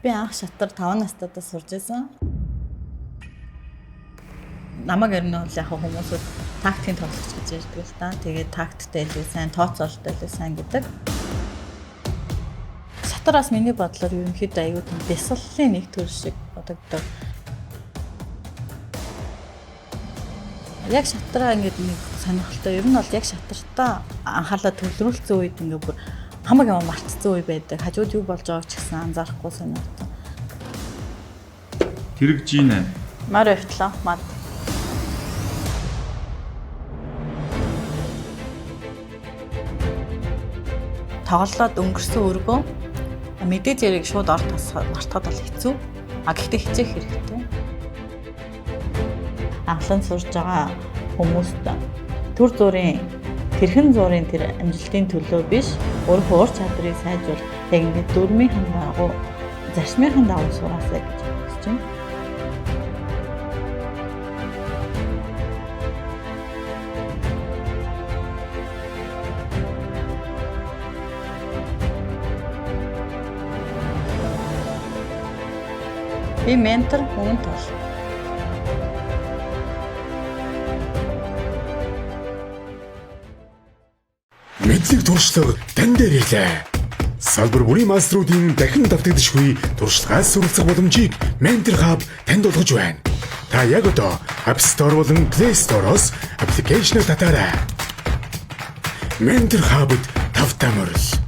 Би анх шатар 5 настайдаа сурж байсан. Намайг ер нь бол яг хүмүүсүүд тактикийн тоглогч гэж ярьдаг л та. Тэгээд тактиктэй илүү сайн, тооцоололтой илүү сайн гэдэг. Шатараас миний бодлоор ерөнхийдөө аюу тийм бясаллын нэг төр шиг бодогддог. Яг шатраа ингээд нэг сонирхолтой. Ер нь бол яг шатартаа анхаарлаа төвлөрүүлсэн үед ингээд бүр хамаг юм мартцсан үе байдаг. Хажууд юу болж байгааг ч гэсэн анзаарахгүй сонирхолтой. Тэрэг G8. Мар явтлаа. Мад. Тоглолоод өнгөрсөн өргөө мэдээж яриг шууд ор тасхад мартахад бол хэцүү. А гэхдээ хичээх хэрэгтэй. Анхлан сурж байгаа хүмүүст төр зүрийн тэрхэн зуурын тэр амжилтын төлөө биш өөрийнхөө ур чадрыг сайжруул яг ингээд дүрмийнхэн дагуу зарчмынхан дагуу сураасай гэж хүсэж байна. Би ментор хүн тул. Мэдлэг туршлага тань дээр ирлээ. Салбар бүрийн маструудын дахин давтагдашгүй туршлагаас суралцах боломжийг Mentor Hub танд олгож байна. Та яг одоо App Store болон Play Store-оос аппликейшныг татаарай. Mentor Hub-д тавтай морил.